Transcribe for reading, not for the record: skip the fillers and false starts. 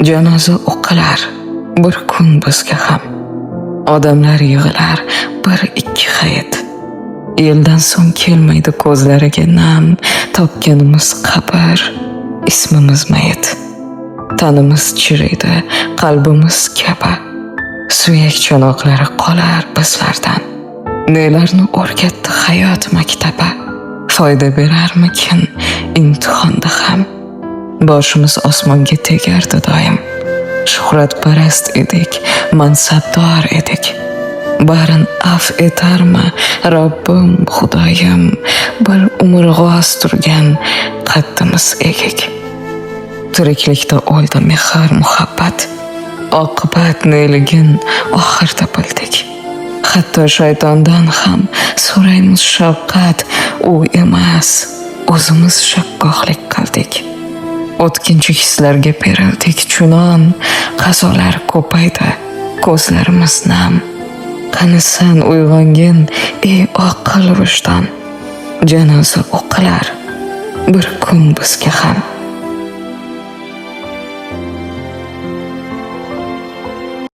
Janoza o'qilar bir kun bizga ham. Odamlar yig'ilar bir ikki hayit. Yildan so'ng kelmaydi ko'zlariga nam, topganimiz qabr, ismimiz mayit. Tanimiz chiriydi, qalbimiz kabi. Suyak chanoqlari qolar bizlardan. Nelarni o'rgatdi hayot maktabi? Foyda berarmikin imtihonda ham? Boshimiz osmonga tegardi doim. Shuhratparast edik, mansabdor edik. Barin af etarmi Robbim, Xudoyim, bir umr g'oz turgan qaddimiz egik. Tiriklikda o'ldi mehr, muhabbat. Oqibat neligin oxirda bildik. Hatto shaytondan ham so'raymiz shafqat, u emas, o'zimiz shakkohlik qildik. O'tkinchi hislarga berildik chunon, qazolar ko'paydi, ko'zlarimiz nam. Qanisan uyg'ongin, ey oqil vijdon. Janoza o'qilar bir kun bizga ham.